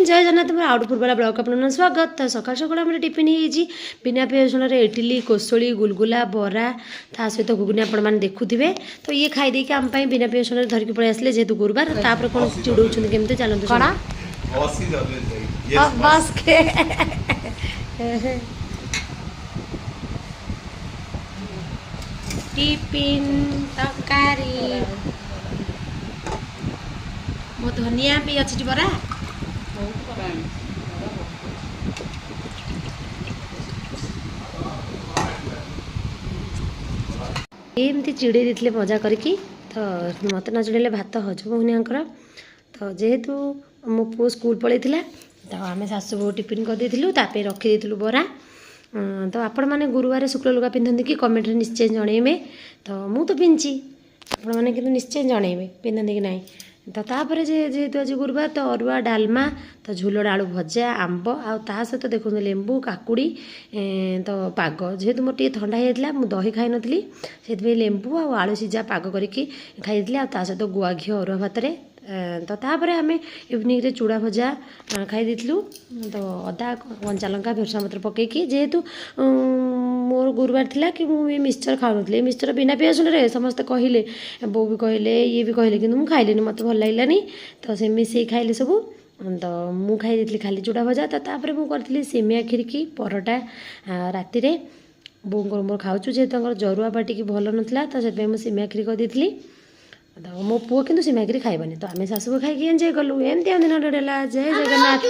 ଜୟ ଜଗନ୍ନାଥ। ମୋର out ପୂର୍ବଲା blog ଆପଣଙ୍କୁ ସ୍ୱାଗତ। ତ ସକାଳୁ ସକାଳୁ ଆମର ଟିଫିନ୍ ହେଇଯାଇଛି ବିନା ପିଆଜ ରସୁଣରେ ଇଟିଲି, କୋଶଳି, ଗୁଲଗୁଲା, ବରା, ତା ସହିତ ଘୁଗୁନି। ଆପଣମାନେ ଦେଖୁଥିବେ। ତ ଇଏ ଖାଇ ଦେଇକି ଆମ ପାଇଁ ବିନା ପିଆଜ ରସୁଣରେ ଧରିକି ପଳେଇ ଆସିଲେ, ଯେହେତୁ ଗୁରୁବାର। ତାପରେ କ'ଣ ଚିଡ଼ଉଛନ୍ତି କେମିତି, ଚାଲନ୍ତୁ। କ'ଣ? Boss is always right. Yes, bus. Tiffin ତରକାରୀ, ମୋ ଧନିଆ ବି ଅଛି ବରା। ବହୁତ ବରା ଆଣିଛି, ବରା ବହୁତ ଅଛି। ଏମିତି ଚିଡ଼େଇ ଦେଇଥିଲେ ମଜା କରିକି। ତ ମୋତେ ନ ଚିଡ଼େଇଲେ ଭାତ ହଜମ ହେଉନି ଆଙ୍କର। ତ ଯେହେତୁ ମୋ ପୁଅ ସ୍କୁଲ ପଳେଇଥିଲା, ତ ଆମେ ଶାଶୁ ବୋହୂ ଟିଫିନ୍ କରିଦେଇଥିଲୁ, ତା ପାଇଁ ରଖିଦେଇଥିଲୁ ବରା। ତ ଆପଣମାନେ ଗୁରୁବାର ଶୁକ୍ଳ ଲୁଗା ପିନ୍ଧନ୍ତି କି, କମେଣ୍ଟରେ ନିଶ୍ଚୟ ଜଣେଇବେ। ତ ମୁଁ ତ ପିନ୍ଧିଛି, ଆପଣମାନେ କିନ୍ତୁ ନିଶ୍ଚୟ ଜଣେଇବେ ପିନ୍ଧନ୍ତି କି ନାହିଁ। ତ ତାପରେ ଯେ ଯେହେତୁ ଆଜି ଗୁରୁବାର, ତ ଅରୁଆ ଡାଲମା, ତ ଝୁଲଣ ଆଳୁ ଭଜା, ଆମ୍ବ, ଆଉ ତା ସହିତ ଦେଖନ୍ତୁ ଲେମ୍ବୁ କାକୁଡ଼ି ତ ପାଗ। ଯେହେତୁ ମୋର ଟିକେ ଥଣ୍ଡା ହେଇଯାଇଥିଲା, ମୁଁ ଦହି ଖାଇନଥିଲି, ସେଥିପାଇଁ ଲେମ୍ବୁ ଆଉ ଆଳୁ ସିଝା ପାଗ କରିକି ଖାଇଦେଇଥିଲି, ଆଉ ତା ସହିତ ଗୁଆ ଘିଅ ଅରୁଆ ଭାତରେ। ତ ତାପରେ ଆମେ ଇଭିନିଂରେ ଚୁଡ଼ା ଭଜା ଖାଇ ଦେଇଥିଲୁ, ତ ଅଦା, କଞ୍ଚା ଲଙ୍କା, ଭେରସୁଙ୍ଗା ପତ୍ର ପକେଇକି। ଯେହେତୁ ମୋର ଗୁରୁବାର ଥିଲା କି ମୁଁ ଏ ମିକ୍ସଚର ଖାଉନଥିଲି, ଏ ମିକ୍ସଚର ବିନା ପିଆଜ ରସୁଣରେ ସମସ୍ତେ କହିଲେ, ବୋଉ ବି କହିଲେ, ଇଏ ବି କହିଲେ, କିନ୍ତୁ ମୁଁ ଖାଇଲିନି, ମୋତେ ଭଲ ଲାଗିଲାନି। ତ ସେ ମିଶେଇ ଖାଇଲେ ସବୁ, ତ ମୁଁ ଖାଇ ଦେଇଥିଲି ଖାଲି ଚୁଡ଼ା ଭଜା। ତ ତାପରେ ମୁଁ କରିଥିଲି ସିମିଆ ଖିରିକି ପରଟା। ରାତିରେ ବୋଉଙ୍କର ମୋର ଖାଉଛୁ। ଯେହେତୁ ତାଙ୍କର ଜରୁଆ ପାଟିକି ଭଲ ନଥିଲା, ତ ସେଥିପାଇଁ ମୁଁ ସିମିଆ ଖିରି କରିଦେଇଥିଲି। ତ ମୋ ପୁଅ କିନ୍ତୁ ସିମିଆ ଖିରି ଖାଇବନି। ତ ଆମେ ଶାଶୁ ଖାଇକି ଏନ୍ଜୟ କଲୁ। ଏମିତି ଆମ ଦିନ ହେଲା। ଜୟ ଜଗନ୍ନାଥ।